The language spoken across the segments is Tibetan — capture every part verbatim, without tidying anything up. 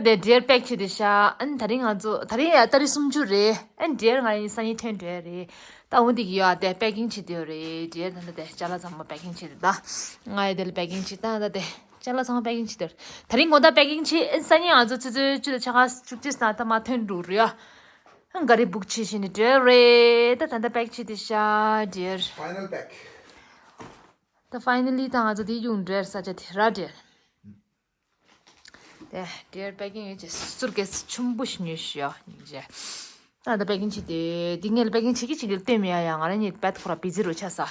དེ་འདྲེར་པེག་བྱེད་དེ་ཤ། ཨན་ད་རིང་ང་ཚོ་ད་རིང་ཡ་ཏ་རིག་སུམ་ཅུ་རེད། ཨན་འདྲེར་ང་ཡིན་ས་ཡིན་ཐོན་འདྲེ་རེད། ད་འོ་འདི་གི་ཡོད་དེ་པེ་ཀིང་བྱེད་དེ་ཡོད་རེད། འདྲེར་ད་ད་དེ་ཅ་ལག་ཚང་མ་པེ་ཀིང་བྱེད་དེ་ད། ང་ཡི་དེ་ལ་པེ་ཀིང་བྱེད་ད་ད་དེ་ཅ་ལག་ཚང་མ་པེ་ཀིང་བྱེད་དེ་ཡོད་རེད། ད་རིང་དགོང་དག་པེ་ཀིང་བྱེད། ཨན་ས་ཡིན་ང་ཚོ་ཆུ་ཚོད་བཅུ་དང་ཕྱེད་ཀ་བཅུ་གཅིག་ཙམ་ད་མ་ཐོན་འགྲོ་རེད་ཡ། ཨན་ག་རེ་བུག་བྱེད་བཞིན་ནི་འདྲེར་རེད། ད་ད་ད་པེག་བྱེད་དེ་ཤ་འདྲེར། Final pack. ད་ཕའི་ནལ་ལི་ད་ང་ཚོ་དེ་ཡོང་འདྲེར་ས་ཆ་དེ་ར་འདྲེར། དེ་འདྲེར་པེ་ཀིང་ཡོད་ཅེས་སུར་ཀེས་ཆུན་པོ་ཞིག་ཉོས་ཤིག་ཡོད་ཉིན་རྗེས། ད་ད་པེ་ཀིང་བྱེད་དེ་འདི་ངས་པེ་ཀིང་བྱེད་ཀྱི་བྱེད་ཀྱི་ལྟོས་མེད་ཡ་ཡ། ང་རང་ཉིད་པད་ཁོ་ར་བི་ཛི་རུ་ཆ་ས།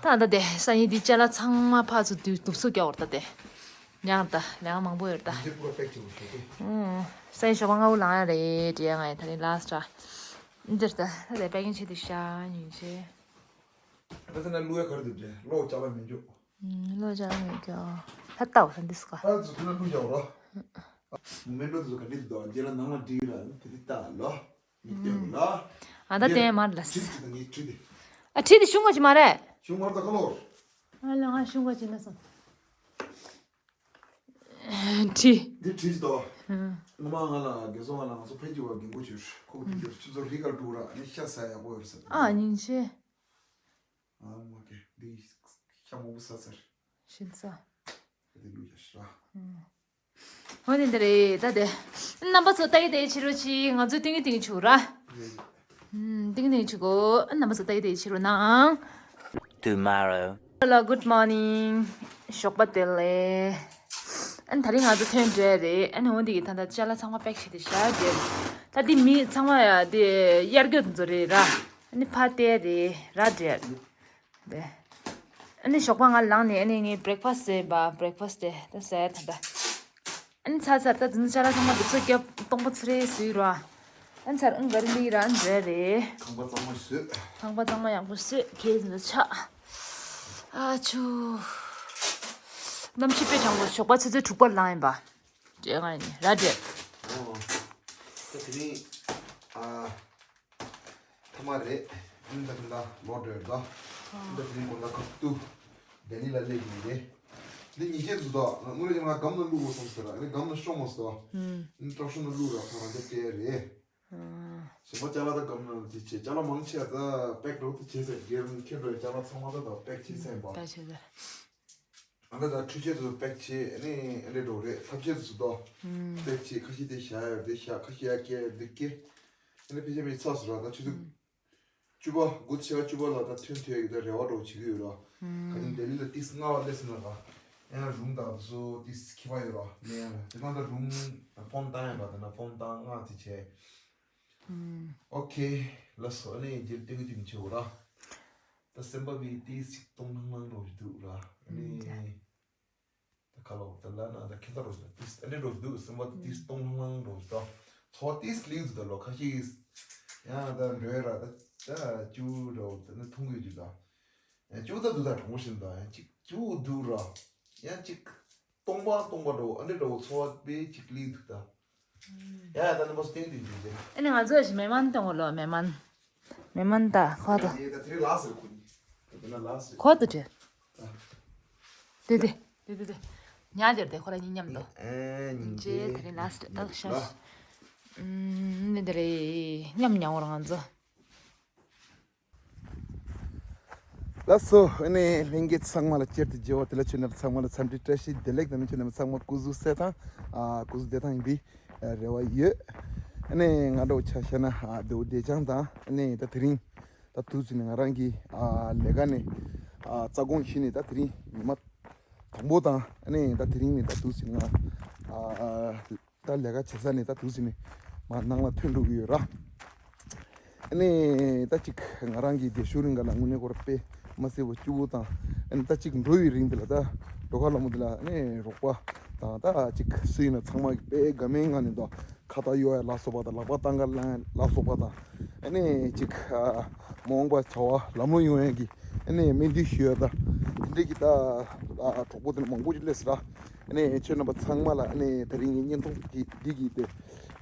ད་ད་དེ་ས་ཡིན་འདི་ཅ་ལག་ཚང་མ་ཕར་ཚུར་དུས་དུབ་སུ་རྒྱག་བར་ད་དེ། ཡང་ད་ལས་ཀ་མང་པོ་ཡོད་ད། ཨུ། ས་ཡིན་ཞོགས་པ་སྔ་བོ་ལངས་ཡ་རེད་དྲིས་ཡ་ང་ཡིན་ད་རིང་ལ་སི་ཊི་ར། འདིར་ད་ད་དེ་པེ་ཀིང་བྱེད་དེ་ཤ་ཉིན་རྗེས། ད་ཚེ་ན་བླུག་ཡ་ག་རེ་འདུག་དྲན་བློ་ཅག་པ་མི་འཇོག་ཨུམ། བློ་ཅག་པ་མི་འཇོག་ད་ལྟ་བ་ས་འདི་སྐ་ད་ཚོ་དེ་ན་བླུག་ཡ་འོ་རོ། མུ་མེན་འགྲོ་དེ་ཚོ་ག་འདྲི་འདུག་རྗེས་ལ་ནང་ལ་འདྲི་ཡོད་ལ་དེ་དེ་ལྟ་ལོ། མི་སྟོན་ལ། ཨ་ད་དེ་མར་ལ། ཁྲིད་དེ་ངའི་ཁྲིད་དེ། ཨ་ཁྲིད་དེ་ཤུང་ག་ཅི་མ་རེད། ཤུང་མར་ད་ཁ་ལོ། ཨ་ལ་ང་ཤུང་ག་ཅི་ན་སོང་། ཁྲིད། འདི་ཁྲིད་དོ། ཨ་ང་མ་ང་ལ་རྒན་སོང་ང་ལ་ང་ཚོ་ཕན་གྱི་བ་རྒན་གོ་ཆུ་ཁོག་ཏུ་འབྱོར་ཆུ་ཚོད་རི་གར་འགྲོ་ར་ཨ་ནི་ཤ་ཟ་ཡག་པོ་ཡོད་ས། ཨ་སྙིང་རྗེ། ཨ་མ་ཀེ་འདི་ཤ་མང་པོ་ཟ་ཚར། ཤིན་ས། འདི་ལུས་ཡ་ཤི་ར། ཧོ་དེ་འདི་རེད་ད་དེ། རྣམ་པ་ཚོ་ལྟ་ཡི་དེ་ཕྱི་རོལ་ཕྱི་ང་ཚོའི་ཏིང་ངེ་ཏིང་ཆུ་ར། ཏིང་ངེ་ཆུ་གོ་རྣམ་པ་ཚོ་ལྟ་ཡི་དེ་ཕྱི་རོལ་ནང་། Tomorrow. Hello, good morning. ཞོགས་པ་བདེ་ལེགས། ཨ་ནི་ད་རིང་ང་ཚོ་ཐོན་འདྲེ་རེད། ཨ་ནི་འོ་འདི་གི་ད་ལྟ་ཅ་ལག་ཚང་མ་པེག་བྱས་ཏེ་བཞག་རྒྱུ་རེད། ད་འདི་མི་ཚང་མ་ཡ་དེ་དབྱར་སྐྱོད་དེ་ཚོ་རེད་ར། ཨ་ནི་ཕ་ཏེ་རེད་ར་འདྲེ། དེ། ཨ་ནི་ཞོགས་པ་ང་ལངས་ནས་ཨ་ནི་ངས་བྷི་རེག་ཕ་སི་ཊི་བཟས་པ། བྷི་རེག་ཕ་སི་ཊི་དེ་ད་ཟས་ད་ད། ཨ་ནི་ཚར་ཚར་ད་དེ་ཚོ་ཅ་ལག་ཚང་མ་དུག་སོ་རྒྱབ་སྟོང་པ་ཚུར་རེ་བཟོས་ར། ཨ་ནི་ཚར་ཨང་ག་རེ་ལི་ར་ཨ་ནི་རེ་རེ། ཁང་པ་གཙང་མ་བཟོས། ཁང་པ་གཙང་མ་ཡག་པོ་བཟོས་ཁྱེད་ཚོ་ཆགས། ཨ་ཆུ། གནམ་གཤིས་དཔེ་གྲང་པོ། ཞོགས་པ་ཆུ་ཚོད་དྲུག་པར་ལངས་ཡིན་པ། འདྲེ་ང་ཡིན་ར་འདྲེ། ཨོ། ད་དེ་རིང་ཨ། ཐ་མ་རེད། ཨིན་ད་ཐུན་ད་ལོ་འདྲེར་ད། ཨིན་ད་དེ་རིང་དགོང་དག་ཁ་ཐུག་ལྡི་ལི་ལ་སླེབས་ཡིན་རེད། འདི་ཉིས་བརྒྱ་ཙམ་ད་ང་དངོས་གནས་ང་སྒམ་ནང་བླུག་དགོས་བསམ་ཟེར་ར། ཨ་ནི་སྒམ་ནང་ཤོང་མ་སོང་། ཨིན་ཏྲག་ཤུ་ནང་བླུག་ར་ཁ་རང་ཅག་སྤྲད་རེད། གཞན་པ་ཅ་ལག་ད་སྒམ་ནང་དེ་བྱས་ཅ་ལག་མང་ཆེ་ད་པེག་རོགས་དེ་བྱས་ཟེར། སྒེར་ཁྱེད་རོགས་ཅ་ལག་ཚང་མ་ད་ད་པེག་བྱས་ཟེར་པ། ད་བྱས་ཟེར། ཨ་ད་ད་འཕྲུལ་ཆས་དེ་ཚོ་པེག་བྱས་ཨ་ནི་ཨ་འདྲས་འགྲོ་རེད། ཐབ་ཆས་དེ་ཚོ་ད་པེག་བྱས་ཁ་ཤས་དེ་བཞག་ཡོད་དེ་བཞག་ཁ་ཤས་ཡར་བསྐྱལ་ཡོད་དེ་བསྐྱལ། ཨ་ནི་ཕལ་ཆེར་མི་ཚགས་སུ་ར་ད་ཆུ་ཚོད་བཅུ་པ་དགུ་ཕྱེད་ཀ་བཅུ་པ་ལ་ད་ཐོན་ཐོན་ཡོད་ཀྱི་ད་རེ་བ་འདྲ་བོ་བྱེད་ཀྱི་ཡོད་ར། ག་ནི་ལྡི་ལི་ལ་ཏིས་སྔ་བ་སླེབས་སོང་ན་ར། ཡང་རུམ་དང་དེ་ཚོ་ཏིས་ཁྱད་པར་ཡོད་ར། ནས་ཡང་དེ་ན་ད་རུམ་ཕོན་བཏང་ཡང་ར་དེ་ན་ཕོན་བཏང་ང་དེ་བྱས། ཨོ་ཁེ། ལགས་སོ། ཨ་ནི་རྗེས་ལ་སྟོན་གྱི་དེ་མི་བྱེད་འོ་ར། ད་སེམས་པ་བི་ཏིས་ཅིག་སྟོང་ལྷང་ལྷང་འདྲ་བོ་ཞིག་འདུག་ར། ཨ་ནི། ད་ཁ་ལོ་ད་ལ་ན་ད་ཁྱེད་ད་རོ་ཞིག་ད་ཏིས་ཨ་ནི་འདྲ་བོ་ཞིག་འདུག་སེམས་པ་ཏིས་སྟོང་ལྷང་ལྷང་འདྲ་བོ་ཞིག་ད། ཚོ་ཏིས་ལིག་འདུག་ད་ལོ་ཁ་ཤས་ཡང་ད་འགྲོ་ཡ་ར་ད་ད་ཅུ་འདྲ་བོ་ད་ནི་མཐོང་གི་ཡོད་ཅིག་ད། ཡང་ཅུ་ད་འདུག་ད་གྲོང་པོ་བཞིན་ད་ཡང་ཅིག་ཅུ་འདུག་ར། ཡང་ཅིག་སྟོང་པ་སྟོང་པ་འདྲ་བོ་ཨ་ནི་འདྲ་བོ་ཚོ་བ་པའི་ཅིག་ལིག་འདུག་ད། ཡ་ཡ་ད་ནི་མོ་སྟེང་དུ་འཇུག་ཅེ། ཨ་ནི་ང་ཚོ་ཞིག་མེ་མན་གཏོང་གོ་ལོ། མེ་མན། མེ་མན་ད་ཁོ་ད། ཡ་ད་དེ་རིང་ལགས་སེ་ཁོ་ནི། ད་དེ་ན་ལགས་སེ། ཁོ་ད་དེ། དེ་དེ་དེ་དེ་དེ། ཉ་དེར་དེ་ཁོ་ར་གཉིས་མཉམ་དུ། ཨེ་ཉིན་ཅེ་དེ་རིང་ལགས་སེ་ད་ཤ། ཨུམ་ནི་དེ་རེད་མཉམ་མཉམ་འོ་ར་ང་ཚོ། ལགས་སོ། ཨ་ནི་ལྷན་རྒྱས་ཚང་མ་ལ་བསྐྱར་དུ་མཇལ་བ་དེ་ལ་ཁྱེད་རྣམས་ཚང་མ་ལ་འཚམས་འདྲི་བཀྲ་ཤིས་བདེ་ལེགས་དང་ཁྱེད་རྣམས་ཚང་མ་སྐུ་གཟུགས་གསལ་ཐང་། ཨ་སྐུ་གཟུགས་བདེ་ཐང་ཡིན་པའི་རེ་བ་ཡོད། ཨ་ནི་ང་འདྲ་བོ་ཆ་བཞག་ན་ཨ་བདེ་བོ་བདེ་ཆང་དང་ཨ་ནི་ད་དེ་རིང་ད་དུས་ཚོད་ནི་ང་རང་གི་ཨ་ལས་ཀ་ནས་ཨ་རྩ་དགོངས་བཞེས་ནས་ད་དེ་རིང་ཉི་མ་དང་པོ་དང་ཨ་ནི་ད་དེ་རིང་ནས་ད་དུས་ཚོད་ནི་ང་ཨ། ད་ལས་ཀ་བྱེད་ས་ནས་ད་དུས་ཚོད་ནས་མར་ནང་ལ་ཐོན་འགྲོ་གི་ཡོད་ར། ཨ་ནི་ད་ཅིག་ང་རང་གི་བདེ་ཤོག་རིང་ག་ལ་དངོས་གནས་ཁོ་ར་དཔེ་མ་སྲིད་པ་སྐྱིད་པོ་དང་། ཨ་ནི་ད་ཅིག་འགྲོ་བའི་རིང་འདི་ལ་ད་འགྲོ་ཁ་ལ་མོ་འདི་ལ་ཨ་ནི་རོགས་པ་དང་ད་ཅིག་སུ་ཡིན་ན་ཚང་མ་གི་དཔེ་དགའ་མོའི་ངང་ནས་ད་ཁ་བཏགས་གཡོག་ཡ་ལ་སོགས་པ་དང་ལག་པ་བཏང་ག་ལ་ལ་སོགས་པ་དང་། ཨ་ནི་ཅིག་མ་འོངས་པ་བྱ་བ་ལམ་ལྷོང་ཡོང་ཡ་གི་ཨ་ནི་སྨོན་འདུན་ཞུ་ཡ་ད་དེ་འདྲས་ཀྱི་ད་གྲོགས་པོ་དེ་མང་པོ་ཅིག་སླེབས་སོང་ར། ཨ་ནི་ཁྱོད་རྣམ་པ་ཚང་མ་ལ་ཨ་ནི་དེ་རིང་གི་བརྙན་ཐུང་འདི་འདི་གི་དེ་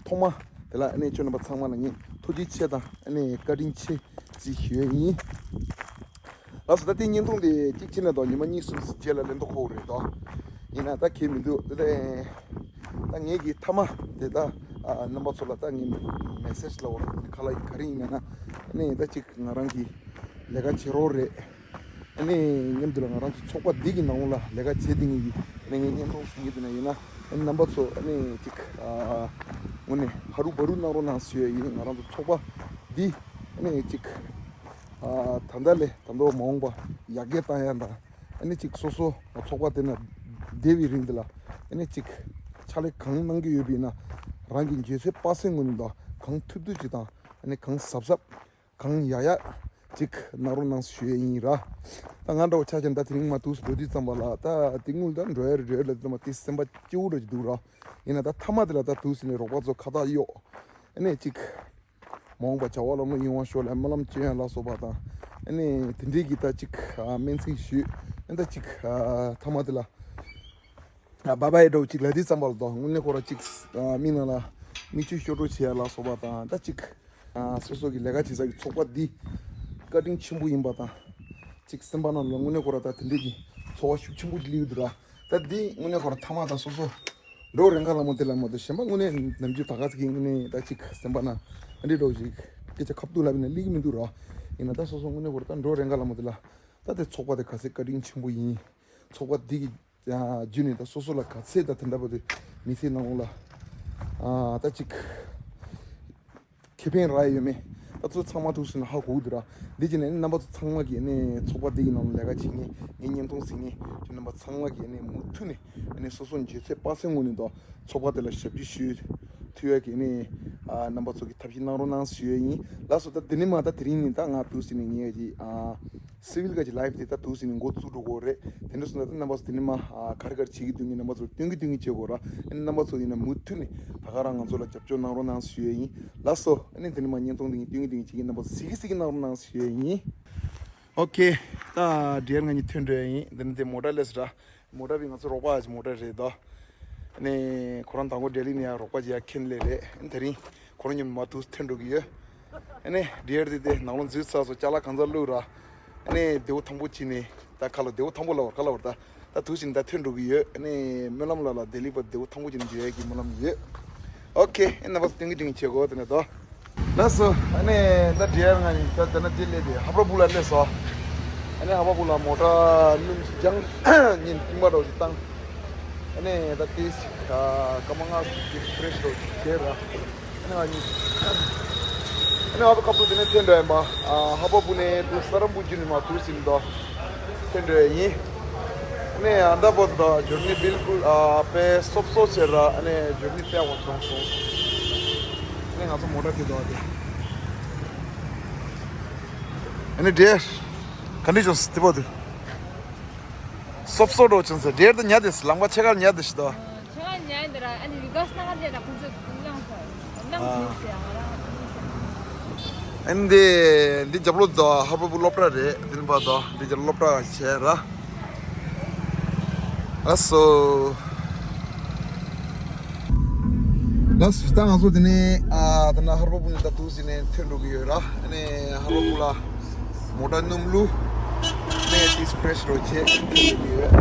ཐོག་མ་དེ་ལ་ཨ་ནི་ཁྱོད་རྣམ་པ་ཚང་མ་ལ་ངས་ཐུགས་རྗེ་ཆེ་དང་ཨ་ནི་བཀའ་དྲིན་ཆེ་ཅིག་ཞུ་ཡ་ཡིན། ལགས་སོ། ད་ལྟའི་བརྙན་ཐུང་འདི་གཅིག་བྱས་ན་ད་ཉི་མ་གཉིས་གསུམ་རྗེས་ལ་ལེན་དུ་ཁོ་རེད་དོ། ཡིན་ན་ད་གལ་མི་འདུག་ད་ལྟ་ ད་ངེད་ཀྱི་མཐའ་མ་དེ་ད་ཨ་རྣམ་པ་ཚོ་ལ་ད་ངའི་མེ་སེ་ཇི་ལབ་དགོས་རེད། ཁ་ལག་གི་ག་རེ་ཡིན་མིན་ན། ཨ་ནི་ད་ཅིག་ང་རང་གི་ལས་ཀ་བྱེད་རོགས་རེད། ཨ་ནི་མཉམ་དུ་ལ་ང་རང་ཚོ་ཚོགས་པ་འདི་གི་ནང་ལ་ལས་ཀ་བྱེད་བསྡད་མཁན་གྱི་ཨ་ནི་ངའི་བརྙན་ཐུང་གཟིགས་མཁན་དེ་ན་ཡིན་ན། ཨ་ནི་རྣམ་པ་ཚོ་ཨ་ནི་ཅིག་ཨ་དངོས་གནས་ཧ་རུ་བ་རུ་གནང་རོགས་གནང་ཞུ་ཡ་ཡིན། ང་རང་ཚོ་ཚོགས་པ་འདི་ཨ་ནི་ཅིག་ཨ་ད་ལྟ་ལས་ད་ལྟ་མ་འོངས་པ་ཡར་རྒྱས་བཏང་ཡ་དང་། ཨ་ནི་ཅིག་སོ་སོ་ཚོགས་པ་དེ་ན་བསྡད་པའི་རིང་དེ་ལ་ཨ་ནི་ཅིག་ཕྱག་ལས་གང་གནང་གི་ཡོད་པ་ཡིན་ན། རང་གི་འཇོན་ཚད་དཔག་ཚད་ངོས་ནས་དང་། གང་ཐུབ་ཐུབ་ཅིག་དང་། ཨ་ནི་གང་གཟབ་གཟབ་གང་ཡག་ཡག་ཅིག་གནང་རོགས་གནང་ཞུ་ཡས་ཡིན་ར། ད་ང་འདྲ་བོ་ཆ་བཞག་ན་ད་དེ་རིང་མར་འདུག་སེ་འགྲོ་དུས་ཙམ་པ་ལ། ད་དེ་སྔོན་ད་འགྲོ་ཡ་རེད་འགྲོ་ཡ་རེད་ལབ་དུས་ཙམ་པ་དེ་སེམས་པ་སྐྱིད་པོ་འདྲ་ཅིག་འདུག་ར། ཡིན་ན་ད་མཐའ་མ་དེ་ལ་ད་འདུག་སེ་ནས་རོགས་པ་ཚོ་ཁ་བཏགས་གཡོགས། ཨ་ནི་ཅིག་མ་འོངས་པ་བྱ་བ་ལམ་ལྷོང་ཡོང་བ་ཤོག་ལབ་སྨོན་ལམ་བཅོལ་ཡ་ལ་སོགས་པ་དང་། ཨ་ནི་དེ་འདྲའི་གི་ད་ཅིག་ཨ་སྨོན་ཚིག་ཞུས། ཨ་ནི་ད་ཅིག་ཨ་མཐའ་མ་དེ་ལ་ཨ་བྷའི་བྷའི་འདྲ་བོ་ཅིག་ལབ་དུས་ཙམ་པ་ལ་ད་དངོས་གནས་ཁོ་ར་ཅིག་ཨ་མིག་ནང་ལ་མིག་ཆུ་ཤོར་འགྲོ་བྱེད་ཡ་ལ་སོགས་པ་དང་། ད་ཅིག་ཨ་སོ་སོ་གི་ལས་ཀ་བྱེད་ས་གི་ཚོགས་པ་འདི་བཀའ་དྲིན་ཆེན་པོ་ཡིན་པ་དང་། ཅིག་སེམས་པ་ནང་ལ་དངོས་གནས་ཁོ་ར་ད་དེ་འདྲས་ཀྱི་ཚོར་བ་ཤུགས་ཆེན་པོ་ཅིག་སླེབས་ཡོད་འདུག་ར། ད་འདི་དངོས་གནས་ཁོ་ར་མཐའ་མ་ད་སོ་སོ་འགྲོ་རན་ག་ལ་མོ་དེ་ལ་མོ་དེ་གཞན་པ་དངོས་གནས་ནམ་རྒྱུན་ད་ག་ཚོད་ཀྱི་དངོས་གནས་ད་ཅིག་སེམས་པ་ནང་ཨ་འདྲས་འདྲ་བོ་ཅིག་སྐད་ཆ་ཁ་ཐུག་ལབ་ཡིན་ན་སླེབས་ཀྱི་མི་འདུག་ར། ཡིན་ན་ད་སོ་སོ་དངོས་གནས་ཁོ་ར་ད་འགྲོ་རན་ག་ལ་མོ་དེ་ལ་ད་དེ་ཚོགས་པ་དེ་ག་ཚོད་བཀའ་དྲིན་ཆེན་པོ་ཡིན། ཚོགས་པ་འདི་གི་ཡང་བརྒྱུད་ནས་ད་སོ་སོ་ལ་ག་ཚད་ད་དེ་འདྲ་པོ་དེ་མི་ཚེའི་ནང་ལོགས་ལ་ཨ་ད་ཅིག་ཁེ་ཕན་རག་ཡོད་མེད་ད་ཚོ་ཚང་མ་ཐུག་སོང་ན་ཧ་གོ་གི་འདུག་ར། འདི་བྱས་ནས་རྣམ་པ་ཚོ་ཚང་མ་གིས་ནས་ཚོགས་པ་འདི་གི་ནང་ལ་ལས་ཀ་བྱེད་མཁན་ངའི་བརྙན་ཐུང་གཟིགས་མཁན་ཁྱོད་རྣམ་པ་ཚང་མ་གིས་ནས་མུ་མཐུད་ནས་ནས་སོ་སོ་འཇོན་ཚད་དཔག་ཚད་ངོས་ནས་ད་ཚོགས་པ་དེ་ལ་ཞབས་ཕྱི་ཞུ་ཐུབ་ཡ་གི་ནས་ཨ་རྣམ་པ་ཚོ་གིས་ཐབས་ཤེས་གནང་རོགས་གནང་ཞུ་ཡ་ཡིན། ལགས་སོ། ད་འདི་ནས་མར་ད་དེ་རིང་ནས་ད་ང་འདུག་སེ་ནས་ངའི་གི་ཨ་སི་ཝིལ་ག་གི་ལའིབ་དེ་ད་འདུག་སེ་ནས་འགོ་བཙུགས་འགྲོ་གི་རེད། དེ་འདྲ་སོང་ཙང་ད་རྣམ་པ་ཚོ་དེ་ནས་མར་ཨ་ག་རེ་ག་རེ་བྱེད་ཀྱི་འདུག་ངས་རྣམ་པ་ཚོར་སྟོན་གྱི་སྟོན་གྱི་བྱེད་དགོས་ར། ཨ་ནི་རྣམ་པ་ཚོ་ཡིན་ན་མུ་མཐུད་ནས་ད་ག་རང་ང་ཚོ་ལ་རྒྱབ་སྐྱོར་གནང་རོགས་གནང་ཞུ་ཡས་ཡིན། ལགས་སོ། ཨ་ནི་དེ་ནས་མར་བརྙན་ཐུང་འདི་ངས་སྟོན་གྱི་སྟོན་གྱི་བྱེད་ཀྱི་རྣམ་པ་ཚོ་གཟིགས་གི་གཟིགས་གི་གནང་རོགས་གནང་ཞུ་ཡས་ཡིན། ཨོ་ཁེ། ད་ཌི་ཡར་ང་གཉིས་ཐོན་འགྲོ་ཡ་ཡིན། འདི་ནས་དེ་མོ་ཊ་སླེབས་སོང་ར། མོ་ཊ་བི་ང་ཚོ་རོགས་པ་ཅིག་མོ་ཊ་རེད་དོ། ཨ་ནི་ཁོ་རང་དང་པོ་ལྡི་ལི་ནས་ཡར་རོགས་པ་ཅིག་ཡར་ཁྱེར་སླེབས་རེད། ཨ་ནི་དེ་རིང་ཁོ་རང་མཉམ་དུ་མར་འདུག་སེ་ཐོན་འགྲོ་གི་ཡོད། ཨ་ནི་ཌི་ཡར་དེ་དེ་ནང་ལོགས་འཛུལ་ཚར་སོང་། ཅ་ལག་གང་ཚང་བླུགས་ར། ཨ་ནི་བདེ་པོ་ཐང་པོ་བྱས་ནས་ད་ཁ་ལོ་བདེ་པོ་ཐང་པོ་ལབ་པ་རེད། ག་ལབ་པ་རེད། ད་ད་འདུག་སེ་ནས་ད་ཐོན་འགྲོ་གི་ཡོད། ཨ་ནི་སྨོན་ལམ་ལགས་ལ་ལྡི་ལི་བར་བདེ་པོ་ཐང་པོ་བྱས་ནས་འགྲོ་ཡ་གི་སྨོན་ལམ་ཡོད། ཨོ་ཁེ། ཨ་ནི་རྣམ་པ་ཚོ་སྟོན་གྱི་སྟོན་གྱི་བྱེད་དགོས་དེ་ནས་དོ། ལགས་སོ། ཨ་ནི་ད་ཌི་ཡར་ང་གཉིས་ད་དེ་ན་དེ་སླེབས་ཏེ་ཧ་པ་བུ་ལ་སླེབས་སོང་། ཨ་ནི་ཧ་པ་བུ་ལ་མོ་ཊ་སྣུམ་ཞིག་སྦྱངས། ཉིན་རྟིང་མ་འདྲ་བོ་ཞིག་བཏང་། ཨ་ནི་ད་དེ་ཞིག་ཨ་སྐར་མ་ལྔ་ཞིག་དེ་ཕི་རེ་ཤི་འདྲ་བོ་ཞིག་བྱས་ར། ཨ་ནི་ང་གཉིས་ཨ་ནི་ང་ཚོ་ཁ་ཐུག་དེ་ནས་ཐོན་འགྲོ་ཡིན་པ། ཨ་ཧ་པ་བུ་ནས་དུ་ས་རམ་བུ་བརྒྱུད་ནས་མར་འདུག་སེ་ནས་དོ་ཐོན་འགྲོ་ཡ་ཡིན། ཨ་ནི་ཨ་ད་བོ་དོ་ཇར་ནི་བིལ་ཀུལ་ཨ་དཔེ་སོབ་སོབ་བྱས་ར། ཨ་ནི་ཇར་ནི་དཔེ་ཡག་པོ་བྱུང་སོང་། ཨ་ནི་ང་ཚོ་མོ་ཊ་དེ་དོ་དེ། ཨ་ནི་ཌི་ཡར་ག་འདྲ་བྱུང་སོང་དེ་བོ་དེ། སོབ་སོབ་འདྲ་བྱུང་སོང་། ཌི་ཡར་དེ་ཉལ་བསྡད་སོང་། ལམ་ཁ་ཕྱེད་ཀ་ཉལ་བསྡད་ཤི་དོ། ཆ་ཉལ་འདི་ར། ཨ་ནི་རི་ག་སྣ་ཁ་ལས་ལ་ཁོང་ཚོས་ལངས་སོང་། ལངས་ཨ། སོང་ཟེར་ཡ་ང་རང་། ཨ་ནི་འདི་འདི་རྒྱབ་ལོགས་དོ་ཧ་པ་བུ་སློབ་གྲྭ་རེད། འདི་ནི་པ་དོ་འདི་རྒྱབ་སློབ་གྲྭ་བྱས་ར། ལགས་སོ། ལགས་སོ། ད་ང་ཚོ་འདི་ནས་ཨ་ད་ན་ཧ་པ་བུ་ནས་ད་འདུག་སེ་ནས་ཐོན་འགྲོ་གི་ཡོད་ར། ཨ་ནི་ཧ་པ་བུ་ལ་མོ་ཊ་སྣུམ་བླུགས། ཨ་ནི་ཏིས་ཕི་རེ་ཤི་འདྲ་བོ་བྱས་ཐོན་འགྲོ་གི་ཡོད།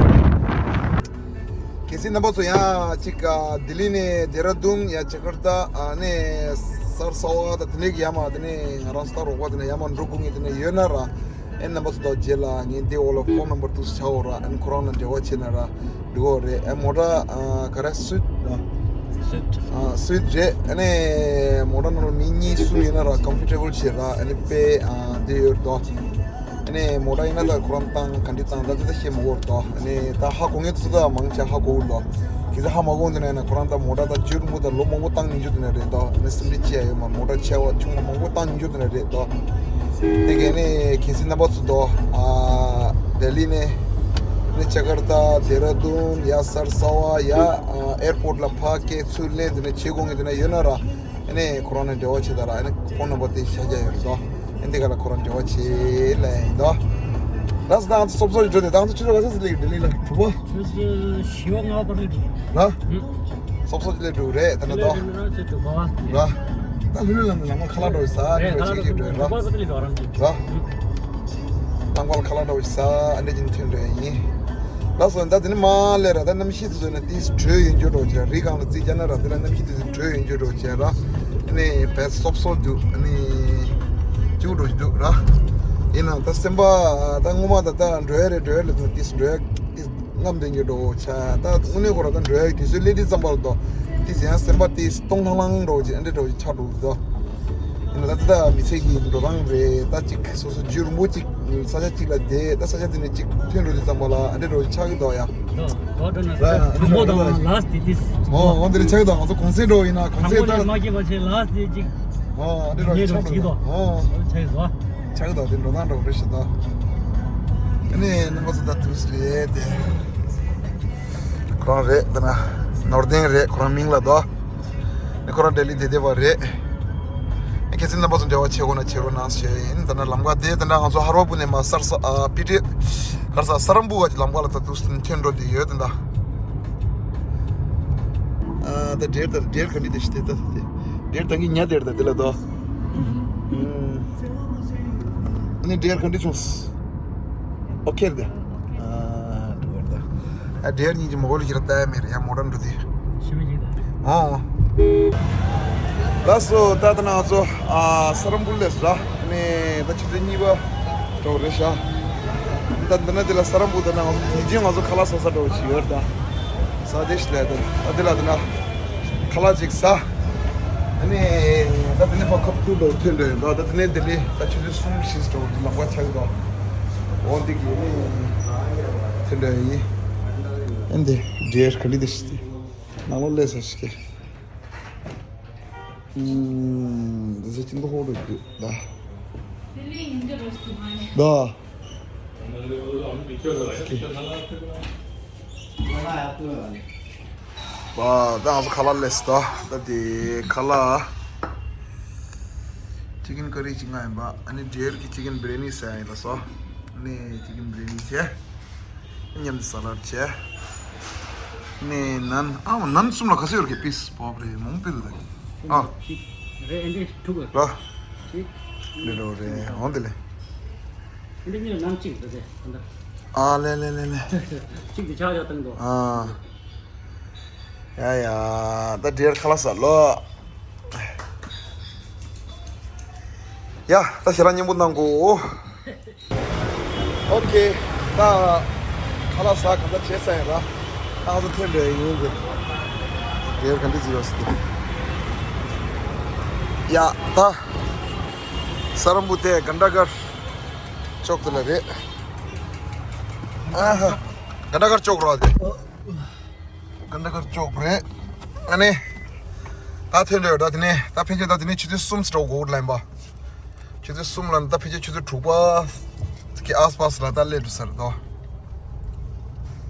གལ་སྲིད་རྣམ་པ་ཚོ་ཡང་ཅིག་ཨ་ལྡི་ལི་ནས་ལྡེ་ར་ལྡུན་ཡ་ཇ་ཀར་ཏ་ཨ་ནི་སར་སྭ་བ་དང་དེ་ནས་ཀྱི་ཡར་མར་དེ་ནས་ང་རང་ཚོ་ད་རོགས་པ་དེ་ནས་ཡར་མར་འགྲོ་དགོས་ངེས་དེ་ནས་ཡོད་ན་ར། ཨེ་རྣམ་པ་ཚོ་དང་རྗེས་ལ་ངས་འདི་འོག་ལ་ཕོན་ནམ་བར་འདུག་སེ་བྱ་འོ་ར། ཨ་ནི་ཁོ་རང་ལ་འབྲེལ་བ་བྱས་ན་ར་འགྲིག་གོ་རེད། ཨེ་མོ་ཊ་ཨ་ག་རེ་སུད་ཨ་སུད་རེད། ཨ་ནི་མོ་ཊ་ནང་ལ་མི་གཉིས་གསུམ་ཡོད་ན་ར་ཀམ་ཕོར་ཊེ་བལ་བྱེད་ར། ཨ་ནི་དཔེ་ཨ་འདི་ཡོད་དོ། ཨ་ནི་མོ་ཊ་ཡིན་ན་ད་ཁོ་རང་བཏང་ག་འདྲ་བཏང་ད་ད་ད་ཤེས་མ་གོ་དོ། ཨ་ནི་ད་ཧ་གོ་ངེས་དུ་ད་མང་ཆེ་ཧ་གོ་གི་འདུག་གི་ཚ་ཧ་མ་གོ་འདི་ན་ཡིན་ན་ཁོ་རང་ད་མོ་ཊ་ད་བཅུ་རིང་པོ་ད་ལོ་མང་པོ་བཏང་མྱོང་རྒྱུ་དེ་ན་རེད་དོ། ཨ་ནི་སིམ་རི་ཅི་ཡ་ཡོད་མ་མོ་ཊ་ཆེ་བ་ཆུང་བ་མང་པོ་བཏང་མྱོང་རྒྱུ་དེ་ན་རེད་དོ། དེ་ག་ནི་གལ་སྲིད་རྣམ་པ་ཚོ་དོ་ཨ་ལྡི་ལི་ནས་ནི་ཇ་ཀར་ཏ་ལྡེ་ར་ལྡུན་ཡ་སར་སྭ་བ་ཡ་ཨ་ཨེར་པོར་ཊི་ལ་ཕར་སྐྱེལ་ཚུར་ལེན་དེ་ན་བྱེད་དགོས་ངེས་དེ་ན་ཡོད་ན་ར། ཨ་ནི་ཁོ་རང་ནས་འབྲེལ་བ་བྱེད་ད་ར། ཨ་ནི་ཕོན་ནམ་བར་དེ་བཞག་རྒྱུ་ཡོད་རེད་དོ། ཨ་ནི་དེ་ག་ལ་ཁོ་རང་འབྲེལ་བ་བྱེད་ལ་ཡིན་དོ། ད་སོ་ད་ང་ཚོ་སོབ་སོབ་ཅིག་འགྲོ་དེ་ད་ང་ཚོ་ཅི་འགྲོ་ག་ཚོད་ཅིག་སླེབས་ཀྱི་ལྡི་ལི་ལ་གྲུབ་པ། ཆུ་ཚོད་བཞི་པ་ལྔ་པ་རེད་འགྲོ། ལ། ཧུམ། སོབ་སོབ་ཅིག་སླེབས་འགྲོ་རེད་ད་ནི་དོ། ལ། ད་ལྷུན་ལྷུན་ལ་ནི་ལ་མ་ཁ་ལག་འགྲོ་ས་རེད་འགྲོ་ཅིག་གི་འགྲོ་ར། ལ། ཧུམ། ལ་མ་ཁ་ལག་འགྲོ་ས་ཨ་འདྲ་ཅིག་ཐོན་འགྲོ་ཡིན། ལགས་སོ། ད་དེ་ནི་མ་ལས་ར། ད་གནམ་གཤིས་དེ་ཚོ་ནི་ཏིས་དྲོད་ཡོད་འཇོག་འགྲོ་བྱས། རི་སྒང་ལ་རྩིས་རྒྱག་ན་ར། དེ་ལ་གནམ་གཤིས་དེ་ཚོ་དྲོད་ཡོད་འཇོག་འགྲོ་བྱས་ར། ཨ་ནི་བས་སོབ་སོབ་འདུག་ཨ་ནི་སྐྱིད་པོ་འགྲོ་གི་འདུག་ར། ཡིན་ནའང་ད་སེམས་པ་ད་སྔོན་མ་ད་ད་འགྲོ་ཡ་རེད། འགྲོ་ཡ་ལ་ད་ཏིས་འགྲོ་ཡ་ཏིས་རྔམ་ལྡན་གྱི་འགྲོ་བྱས། ད་དངོས་གནས་ཁོ་ར་ད་འགྲོ་ཡ་དུས་ཚོད་སླེབས་དུས་ཙམ་པ་ལ་ད་ཏིས་ཡང་སེམས་པ་ཏིས་སྟོང་ལྷང་ལྷང་འགྲོ་བྱས། ཨ་འདྲ་འགྲོ་བྱས་ཆགས་འགྲོ་གི་འདུག་ཡིན་ན་ད་ལྟ་མི་ཚེ་གི་འགྲོ་སྟངས་རེད། ད་ཅིག་སོ་སོ་རྒྱུན་རིང་པོ་ཅིག་ས་ཆ་གཅིག་ལ་བསྡད། ད་ས་ཆ་དེ་ནས་ཅིག་ཐོན་འགྲོ་དུས་ཙམ་པ་ལ་ཨ་འདྲ་འགྲོ་ཆགས་ཀྱི་འདུག་ཡ། ལོ་ལོ་འགྲོ་ན་ད་དང་པོ་དང་ལ་སི་ཊི་དེ་ཏིས། ཨོ་ཨོ་འདི་ནས་ཆགས་ཀྱི་འདུག་ང་ཚོ་གུང་སེང་འགྲོ་ཡིན་ན་གུང་སེང་ད་མ་སྐྱེས་པ་ཆེ་ལ་སི་ཊི་ཅིག་ཨོ་ཨ་འདྲ་འགྲོ་ངས་ཆགས་འགྲོ་འདུག་ཆགས་ཀྱི་འདུག་ཨོ་ཆགས་ཀྱི་འདུག་ཆགས་ཀྱི་འདུག་དེ་འགྲོ་སྟངས་འདྲ་བོ་རེད་ཤག་ད། ཨ་ནི་རྣམ་པ་ཚོ་ད་དུས་རེད་དེ། ཁོ་རང་རེད། ད་ན་ནོར་ལྡན་རེད། ཁོ་རང་མིང་ལ་དོ། ནི་ཁོ་རང་ལྡི་ལི་བསྡད་བསྡད་པ་རེད། ཨ་ཁྱེད་ཚོ་རྣམ་པ་ཚོ་འབྲེལ་བ་བྱེད་དགོས་ན་བྱེད་རོགས་གནང་ཞེས་ཡིན། ད་ན་ལམ་ཁ་དེ་ད་ན་ང་ཚོ་ཧར་བར་པུ་ནས་མར་སར་ས་ཨ་པི་ཏི་གར་ས་སརམ་པུ་ག་གི་ལམ་ཁ་ལ་ད་དུས་སུ་ཐོན་འགྲོ་བསྡད་ཡོད། ད་ད་ཨ་ད་འབྲེལ་ད་འབྲེལ་ག་འདྲ་དེ་ཞིག་དེ་ད་དེ་འབྲེལ་ད་གི་ཉ་དེར་ད་དེ་ལ་དོ། ཨ་ནི་འབྲེལ་ག་འདྲ་བྱུང་། ཨོ་ཁེ་རེད། ཨ་འགྲོ་བར་ད། ཨ་འབྲེལ་གཉིས་ཀྱི་མོ་གོལ་གྱི་ར་ལྟ་ཡ་མེད་རེད་ཡ། མོ་ཊ་འགྲོ་དུས། ཞི་མི་གཅིག་དང་། ཨོ། ལགས་སོ། ད་ལྟ་ང་ཚོ་ཨ་སརམ་པུར་སླེབས་སོང་ར། ཨ་ནི་ད་ཆུ་ཚོད་གཉིས་པ་འགྲོ་རེད་ཤག་ད་འདི་ན་འདི་ལ་སརམ་པུར་ད་ན་ང་ཚོ་དེ་རྗེས་ང་ཚོ་ཁ་ལག་ཟ་ས་འགྲོ་བཞིན་ཡོད་རེད་ད། ཟ་དེ་ཞིག་ལས་ད་ད་འདི་ལ་ད་ན་ཁ་ལག་ཅིག་ཟ། ཨ་ནི་ད་དེ་ནས་ཕར་ཁབ་ཏུ་འགྲོ་ཐོན་འགྲོ་ཡོད་འདུག་ད་དེ་ནས་ལྡི་ལི་ད་ཆུ་ཚོད་གསུམ་བཞི་འགྲོ་འདི་ལམ་ཁ་ཆགས་འདུག་འོ་འདི་གི་ཨ་ནི་ཐོན་འགྲོ་ཡིན། ཨ་འདི་འདྲེར་ག་ལི་དེ་ཞིག་དེ་ནང་ལོགས་སླེབས་ས་ཞིག་གི་ཨུམ། འདི་ཚོ་ཅི་འདུག་ཧོ་འགྲོ་རྒྱུ་ད། ད། པ། ད་ང་ཚོ་ཁ་ལག་སླེབས་སོང་། ད་དེ་ཁ་ལག་ཅི་ཀིན་ཀ་རི་ཅིག་ང་ཡིན་པ། ཨ་ནི་འབྲེལ་གྱི་ཅི་ཀིན་བི་རི་ཡ་ནི་ཟེར་ཡ་ཡིན་ལ་སོ། ཨ་ནི་ཅི་ཀིན་བི་རི་ཡ་ནི་བྱས། མཉམ་དུ་ས་ལར་བྱས། ནས་ནན། ཨ་ནན་གསུམ་ལ་ག་ཚོད་ཡོད་རེད། པིས་བོབ་རེད་མང་པོ་འདུག་ད། ཨ། གཅིག་རེད། ཨེ་འདྲས་དྲུག་རེད། ལ། གཅིག་ལེ་རོ་རེད། འོང་དེ་ལེ། ཨེ་འདྲས་གཉིས་ལ་ནན་གཅིག་རེད་དེ་ད། ཨ་ལེ་ལེ་ལེ་ལེ། གཅིག་དེ་ཆག་ཆག་བཏང་འདུག་ཨ། ཡ་ཡ། ད་འདྲེར་ཁ་ལག་ཟ་ལོ། ཡ། ད་ཞེ་དྲག་མཉེས་པོ་གནང་གོ། ཨོ་ཁེ། ད་ཁ་ལག་ཟ་གང་ལྟར་བྱས་ཚར་ཡིན་ར། ད་ང་ཚོ་ཐོན་འགྲོ་ཡ་ཡིན་གི། འདྲེར་ག་འདྲ་ཟིག་ཡོད་ཟེར་ཏེ། ཡ། ད་ས་རམ་པུ་དེ་གན་ཌ་གར་ཅོག་དེ་ལ་རེད། ཨ་ཧ། གན་ཌ་གར་ཅོག་ར་དེ། གན་ཌ་གར་ཅོག་རེད། ཨ་ནི། ད་ཐོན་འགྲོ་ཡོད་ད། དེ་ནས་ད་ཕན་ཆད་ད་དེ་ནས་ཆུ་ཚོད་གསུམ་ཙམ་འགྲོ་དགོས་ལབ་ཡིན་པ། ཆུ་ཚོད་གསུམ་ལ་ད་ཕལ་ཆེར་ཆུ་ཚོད་དྲུག་པ་གི་ཨས་པཱས་ལ་ད་སླེབས་འགྲོ་ས་རེད་དོ།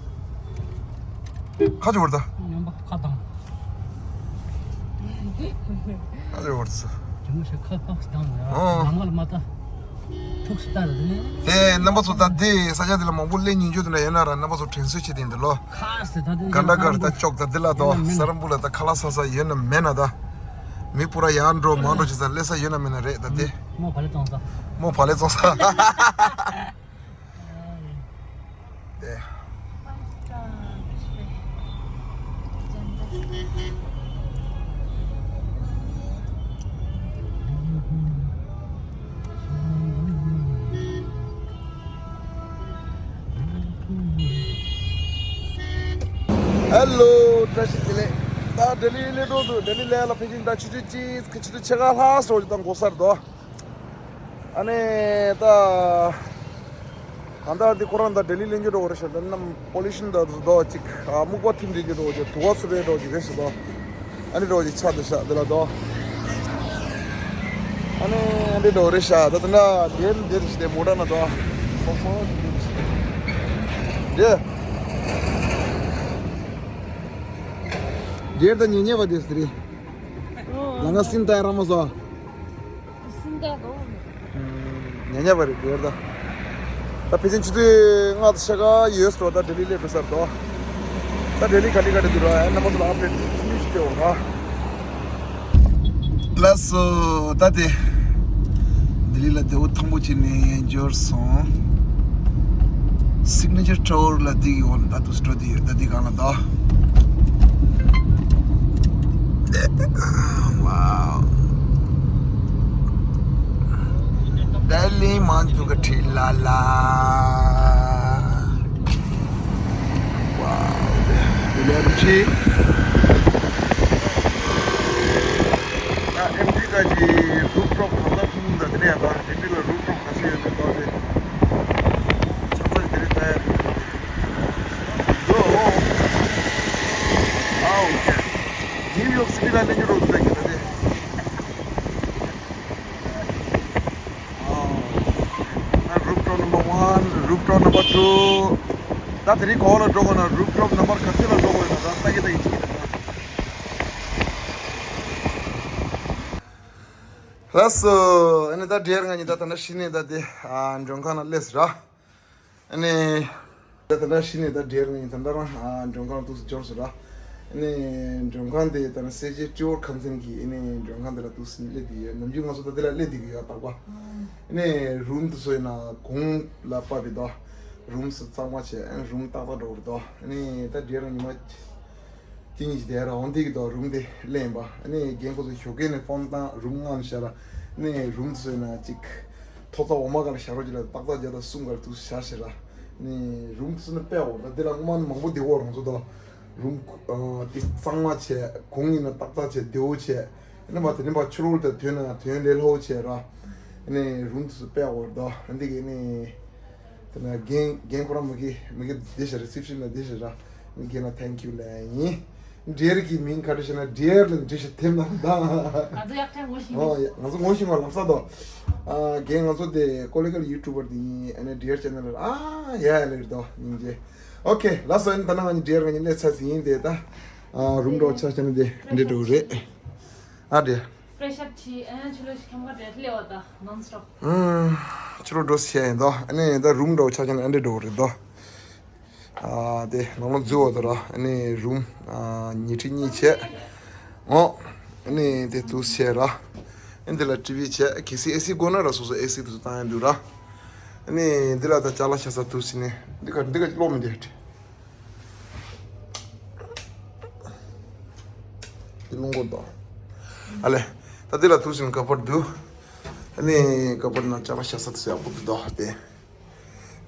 ཁ་ཆུ་བར་ད། ཉམས་པ་ཁ་དང་། ཁ་ཆུ་བར་ད། ཇོ་མོ་ཞིག་ཁ་ཁ་སི་དང་ཡ། ཨོ། ལམ་ཁ་ལ་མ་ལྟ། ཐུགས་སུ་ལྟ་རེད་ནི། དེ་རྣམ་པ་ཚོ་ད་དེ་ས་ཆ་དེ་ལ་མང་པོ་སླེབས་མྱོང་རྒྱུ་དེ་འདྲ་ཡོད་ན་ར། རྣམ་པ་ཚོ་དྲན་གསོ་བྱེད་དེ་འདི་ལོ། ཁ་སི་ད་དེ་གན་ཌ་གར་ད་ཅོག་ད་དེ་ལ་དོ། ཡོད་ན་མེད་ན། ས་རམ་པུ་ལ་ད་ཁ་ལག་ཟ་ས་ཡོད་ན་མེད་ན་ད། མི་པུ་ར་ཡར་འགྲོ་མར་འགྲོ་བྱེད་ས་སླེབས་ས་ཡོད་ན་མེད་ན་རེད་ད་དེ། མོ་བ་ལེ་བཙོང་ས། མོ་བ་ལེ་བཙོང་ས། དེ། ཧེ་ལོ། བཀྲ་ཤིས་བདེ་ལེགས། ད་ལྡི་ལི་སླེབས་འགྲོ་འདུག་ལྡི་ལི་སླེབས་ལ་ཕལ་ཆེར་ད་ཆུ་ཚོད་གཅིག་ཆུ་ཚོད་ཕྱེད་ཀ་ལྷག་ཙམ་ཅིག་ད་འགོར་ས་རེད་དོ། ཨ་ནི་ད་གང་ལྟར་འདི་ཁོ་རང་ད་ལྡི་ལི་གླེང་རྒྱུ་འགྲོ་གི་རེད་ཤག་ད་ནམ་པོ་ལུ་ཤན་ད་དོ་ཅིག་ཨ་སྨུག་པ་ཐིམ་འདྲ་གི་འགྲོ་གི་དུ་བ་ཚུ་བའི་འགྲོ་གི་རེད་ཤག་དོ། ཨ་ནི་འགྲོ་གི་ཆ་དེ་ཤག་དེ་ལ་དོ། ཨ་ནི་འདི་འགྲོ་རེད་ཤག་ད་དེ་འདྲ་དེར་འདིར་ཞིག་དེ་མོ་ཊ་ན་དོ། སོ་སོ་འདི་འདིར་ད་ཉེ་ཉེ་བ་དེ་སི་རེད། ལ་ང་སིན་ཏའི་ར་མ་སོ། སིན་ཏའི་གོ། ཉ་ཉ་བ་རེད་དེར་ད། ད་ཕལ་ཆེར་ཆུ་ཚོད་ལྔ་དང་ཕྱེད་ཀ་ཡོད་སོ། ད་ལྡི་ལི་སླེབས་འགྲོ་ས་རེད་དོ། ད་ལྡི་ལི་ག་ལེ་ག་ལེ་འདུག་ར། ཨ་རྣམ་པ་ཚོ་ལ་ཨབ་ཌེཊ་ཅི་ནས་ཞིག་སྤྲད་འོང་ར། ལགས་སོ། ད་དེ་ལྡི་ལི་ལ་བདེ་པོ་ཐང་པོ་བྱས་ནས་འབྱོར་སོང་། Signature Tower ལ་འདི་ཡོད་ད་དུ་སྤྲོ་འདི་ཡོད་ད་འདི་གང་ལ་ད། Wow. Delhi Mandu Kathilala. Wow. Delhi M T. ད་M T ག་ཅི་rooftop གང་ལ་ཕུང་ད་དེ་ནས་ད་M T ལ་rooftop ག་ཚོད་ཡོད་མེད་ད་དེ། ཆ་ཚང་དེ་རིང་ད་ཡ། Bro. Wow. New York City ལ་ལེན་རྒྱུ་རོགས་ཟེར་གི་ད་དེ། Wow. Rooftop number one, rooftop number two. ད་དེ་རིང་གོ་ལ་འགྲོ་དགོས་ན་rooftop number ག་ཚོད་ལ་འགྲོ་དགོས་ཡོད་ན་ད་ལྟ་གི་ད་ཡིན་གྱི་ད། ལགས་སོ། ཨ་ནི་ད་འདྲེར་ང་གཉིས་ད་ད་ན་ཤི་ནས་ད་དེ་ཨ་མགྲོན་ཁང་ན་སླེབས་ར། ཨ་ནི། ད་ད་ལྟ་ཤི་ནས་ད་འདྲེར་ནས་ད་ལྟ་རང་ཨ་མགྲོན་ཁང་ལ་འདུག་སེ་འབྱོར་སོང་ར། ཨ་ནི་མགྲོན་ཁང་དེ་ད་ནི་སེར་བྱེས་སྤྲི་བོར་ཁམས་ཚན་གྱི་ཨ་ནི་མགྲོན་ཁང་དེ་ལ་འདུག་སེ་སླེབས་བསྡད་ཡོད། ནམ་རྒྱུན་ང་ཚོ་ད་དེ་ལ་སླེབས་བསྡད་ཀྱི་ཡོད་རྟག་པ། ཨ་ནི་རུམ་དེ་ཚོ་ཡིན་ན་གོང་ལ་ཕབ་པའི་དོ། རུམ་སུ་གཙང་མ་བྱས་ཨ་ནི་རུམ་ཏག་ཏག་འགྲོ་བར་དོ། ཨ་ནི་ད་འདྲེར་ཉི་མ། དེ་གཉིས་ཀྱི་དེ་ར་འོང་དེ་གི་དོ་རུམ་དེ་ལེན་པ། ཨ་ནི་རྒན་ཁོ་ཚོ་ཞོགས་ཀས་ནས་ཕོན་བཏང་རུམ་ངང་བཞག་ར། ཨ་ནི་རུམ་དེ་ཚོ་ཡིན་ན་ཅིག་ཐོག་ཚ་འོ་མ་ག་ལ་བཞག་རོགས་ཅིག་ལ་ཏག་ཏག་བརྒྱ་དང་གསུམ་ག་ལ་འདུག་སེ་བཞག་ཤེ་ར། ཨ་ནི་རུམ་དེ་ཚོ་ནི་དཔེ་འོ་ད་དེ་ལ་སྔོན་མ་ནི་མང་པོ་བསྡད་འོ་རང་ཚོ་དོ། རུམ་དེ་གཙང་མ་བྱས་གོང་ཡིན་ན་ཏག་ཏག་བྱས་བདེ་བོ་བྱས། ཨ་ནི་མ་དེ་ནི་མ་ཕྱི་ལོགས་དེ་དོན་ན་དོན་ལས་སླ་བོ་བྱས་ར། ཨ་ནི་རུམ་དེ་ཚོ་དཔེ་འོ་དོ་ཨ་འདི་གི་ནི། དེ་ན་རྒན་རྒན་ཁོ་རང་མ་གི་མ་གི་བསྡད་ཤག reception ལ་བསྡད་ཤག་ར། རྒན་ལ་thank you ལབ་ཡིན། འདྲེར་གྱི་མིང་ག་རེ་ཞེ་ན་འདྲེར་ལ་འདྲེ་ཤ་ཐེབས་ན་ད། ང་ཚོ་ཡག་ཐལ་ངོ་ཤེས་ཨོ་ཡ་ང་ཚོ་ངོ་ཤེས་མ་ལབ་ས་དོ། ཨ་རྒན་ང་ཚོ་དེ་ཀོ་ལི་གལ་ཡུ་ཊུབ་པར་དེ་ཡིན། ཨ་ནི་འདྲེར་ཅེ་ནལ་ལ་ཨ་ཡ་ཡ་ལེར་དོ་སྙིང་རྗེ། ཨོ་ཁེ་ལ་སོ་ཡིན། ད་ན་ང་གཉིས་འདྲེར་ང་གཉིས་སླེབས་ཚར་ཟིན་ཡིན་དེ་ད། ཨ་རུམ་འགྲོ་ཆ་ཆ་ན་དེ་འདྲེ་འགྲོ་རེད། ཨ་འདྲེ། Fresh up བྱས་ཨ་ནི་ཕྱི་ལོགས་ཤིག་ཁྱམས་ཁ་བསྡད་སླེབས་པ་ད་non stop། ཨུམ། ཕྱི་ལོགས་འགྲོ་ཟེར་ཡིན་དོ། ཨ་ནི་ད་རུམ་འདྲ་བོ་ཆ་ཆ་ན་ཨ་འདྲེ་འགྲོ་གི་རེད་དོ། ཨ་དེ་ནང་ལོགས་འཛུལ་བ་དོ་ར། ཨ་ནི་རུམ་ཨ་ཉི་ཁྲི་གཉིས་བྱས། ཨོ། ཨ་ནི་དེ་འདུག་སེ་ར། ཨ་ནི་དེ་ལ་ཊི་ཝི་བྱས། གལ་སྲིད་ཨེ་སི་དགོས་ན་ར་སོ་སོ་ཨེ་སི་དེ་ཚོ་བཏང་ཡ་འདུག་ར། ཨ་ནི་འདི་ལ་ད་ཅ་ལག་བཞག་ས་འདུག་ཟེར་ནས་འདི་ག་འདི་ག་ཀློག་མི་འདུག་འདི་རླུང་སྒོ་དང་། ཨ་ལས། ད་འདི་ལ་འདུག་ཟེར་ནས་ཀ་བར་འདུག་ཨ་ནི་ཀ་བར་ན་ཅ་ལག་བཞག་ས་དེ་ཡག་པོ་འདུག་དོ་དེ།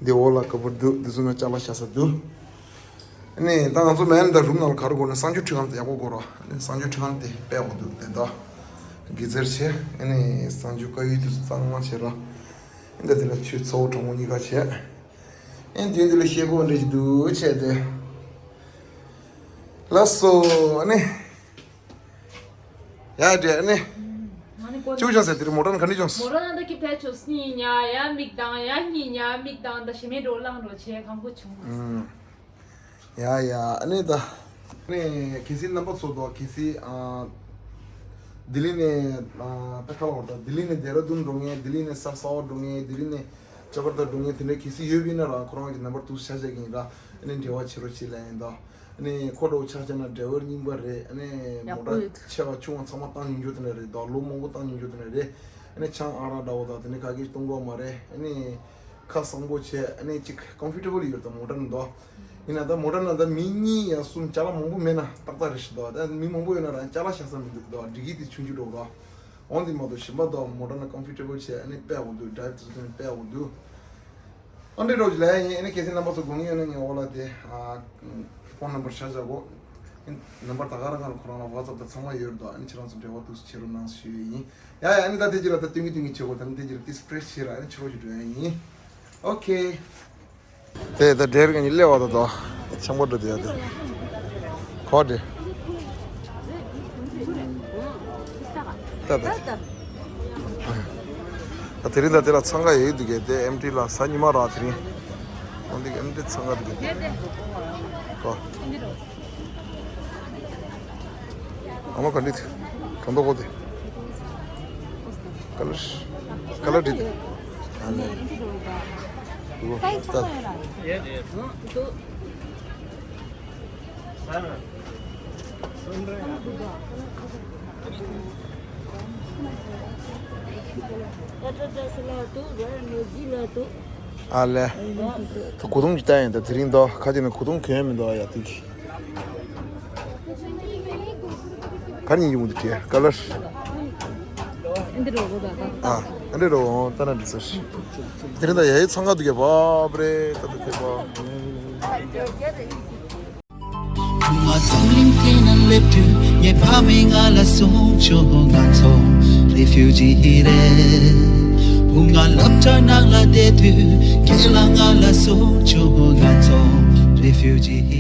འདི་འོག་ལ་ཀ་བར་འདུག་འདི་ཚོ་ན་ཅ་ལག་བཞག་ས་འདུག་ཨ་ནི་ད་ང་ཚོ་མེད་ན་ད་རུམ་ནང་ལ་ག་རེ་དགོས་ན་གསང་སྤྱོད་ཁྲིད་ཁང་དེ་ཡག་པོ་དགོས་ར། ཨ་ནི་གསང་སྤྱོད་ཁྲིད་ཁང་དེ་དཔེ་ཡག་པོ་འདུག་དེ་ད། གི་ཛེར་བྱས། ཨ་ནི་གསང་སྤྱོད་དཀར་ཡོལ་དེ་ཚོ་གཙང་མ་བྱས་ར། ཨ་ནི་ད་འདི་ལ་ཆུ་ཚ་བོ་གྲང་མོ་གཉིས་ཀ་བྱས། ཨེ་མདུན་འདི་ལ་ཤེལ་སྒོ་འདྲ་ཞིག་འདུག་བྱས་ཏེ། ལགས་སོ་ཨ་ནི། ཡ་འདྲེ་ཨ་ནི། ཨ་ནི་ཀོ་ཅུ་ཅང་ཟེར་དེ་རིང་མོ་ཊ་ནང་ག་འདྲ་བྱུང་སོང་། མོ་ཊ་ནང་ད་ཀི་ཕལ་ཆེར་གཉིད་ཉལ་ཡ་མིག་གདངས་ཡ་གཉིད་ཉལ་མིག་གདངས་ད་ཞེ་མེད་འགྲོ་བླངས་འགྲོ་བྱས་གང་པོ་བྱུང་། ཨུམ། ཡ་ཡ་ཨ་ནི་ད། ཨ་ནི་གལ་སྲིད་རྣམ་པ་ཚོ་དོ་གལ་སྲིད་ཨ། ལྡི་ལི་ནས་ཨ་ད་ག་ལ་བར་ད་ལྡི་ལི་ནས་ལྡེ་ར་ལྡུན་འགྲོ་མཁན་ལྡི་ལི་ནས་སར་སའོ་འགྲོ་མཁན་ལྡི་ལི་ནས་ཇ་ཀར་ཏ་འགྲོ་མཁན་དེ་འདྲ་གལ་སྲིད་ཡོད་པ་ཡིན་ན་རང་ཁོ་རང་གི་ནམ་བར་འདུག་ཤ་ཤ་གིན་ར་ཨ་ནི་འབྲེལ་བ་བྱེད་རོགས་བྱེད་ལ་ཡིན་ད། ཨ་ནི་ཁོ་འདྲ་བོ་ཆ་བཞག་ན་ཌ་རའི་ཝར་རྙིང་པ་རེད། ཨ་ནི་ཡག་པོ་མོ་ཊ་ཡོད། ཆེ་བ་ཆུང་བ་ཚང་མ་བཏང་མྱོང་རྒྱུ་དེ་འདྲ་རེད་ད། ལོ་མང་པོ་བཏང་མྱོང་རྒྱུ་དེ་འདྲ་རེད། ཨ་ནི་ཆང་ཨ་རག་འདྲ་བོ་དང་དེ་འདྲ་ག་གེ་གཏོང་གི་མ་རེད། ཨ་ནི་ཁ་གསང་པོ་བྱས་ཨ་ནི་ཅིག་ཀོན་ཕོར་ཊེ་བལ་ཡོད་ད་མོ་ཊ་ནང་དོ། ཡིན་ན་ད་མོ་ཊ་ནང་ད་མི་གཉིས་ཡང་གསུམ་ཅ་ལག་མང་པོ་མེད་ན་ཏག་ཏག་རེད་ཤི་དོ། ད་མི་མང་པོ་ཡོད་ན་རང་ཅ་ལག་བཞག་ས་མི་འདུག་དོ། སྒྲིག་གི་དེ་ཆུང་ཆུང་འགྲོ་གི་དོ། འོན་ཏེ་མ་གཏོགས་གཞན་པ་དང་མོ་ཊ་ནང་ཀོན་ཕོར་ཊེ་བལ་བྱས་ཨ་ནི་དཔེ་ཡག་པོ་འདུག་ཌ་རའིབ་དེ་ཚོ་ནི་དཔེ་ཡག་པོ་འདུག་ཨ་འདྲེ་འགྲོ་ཅི་ལ་ཡིན། ཨ་ནི་གལ་སྲིད་རྣམ་པ་ཚོ་དགོས་ངེས་ཡོད་ན་ངས་འོག་ལ་དེ་ཨ་ཕོན་ནམ་བར་བཞག་བཞག་གོ་ནམ་བར་ད་ག་རང་ག་ལ་ཁོ་རང་ལ་ཝ་ཙབ་དང་ཚང་མ་ཡོད་རེད་དོ། ཨ་ནི་ཁྱེད་རང་ཚོ་འབྲེལ་བ་འདུག་སེ་བྱེད་རོགས་གནང་ཞུ་ཡས་ཡིན། ཡ་ཡ་ཨ་ནི་ད་དེ་རྗེས་ལ་ད་སྟོན་གི་སྟོན་གི་བྱེད་གོ་ད་ནི་དེ་རྗེས་ལ་ཏིས་ཕྲེ་ཤི་བྱེད་ར། ཨ་ནི་ཕྱི་རོལ་གྱི་འགྲོ་ཡ་ཡིན། ཨོ་ཁེ། དེ་ད་འདྲེར་ག་ནི་སླེབས་པ་ད་དོ། ཆང་པོ་འགྲོ་དེ་ཡ་དེ། གོ་དེ། ད་ད། ད་དེ་རིང་ད་དེ་ལ་འཚང་ཁ་ཡོད་འདུག་གས་དེ་ཨེམ་ཊི་ལ་གཟའ་ཉི་མ་ར་དེ་རིང་། འོན་ཏེ་ཨེམ་ཊི་འཚང་ཁ་འདུག་གས་དེ། གོ། ཨ་མ་ག་འདྲི་དེ། གང་དུ་གོ་དེ། ཀ་ལར། ཀ་ལར་འདྲི་དེ། ཨ་ནི། གོ། ད། ཀ་ཏ་ཏ་སི་ལ་ཏུ་ར་ནོ་ཇི་ལ་ཏུ། ཨ་ལེ། ད་གོས་ཐུང་ཅིག་བལྟ་ཡིན། ད་དེ་རིང་འདུག་ཁ་ཅིག་ནས་གོས་ཐུང་གྱོན་མི་འདུག་ཡ་དེ་གི། ག་རེ་ཡིན་གྱི་འདུག་ཅེ་ཀ་ལར། འདི་རོ་གོ་ད་ད། ཨ་འདི་རོ་ད་ན་འདི་ཟེར། དེ་རིང་ད་ཡ་ཡི་ཚང་ག་འདུག་གས་བབ་རེད་ད་ད་དེ་བ། བུ་ང་འཛམ་གླིང་སྟེང་ན་སླེབས་དུས་ངའི་ཕ་མས་ང་ལ་གསུངས་བྱུང་ང་ཚོ་རེ་ཕིའུ་ཇི་རེད། བུ་ང་སློབ་གྲྭ་ནང་ལ་བསྡད་དུས་ཁྱེད་ལ་ང་ལ་གསུངས་བྱུང་ང་ཚོ་རེ་ཕིའུ་ཇི།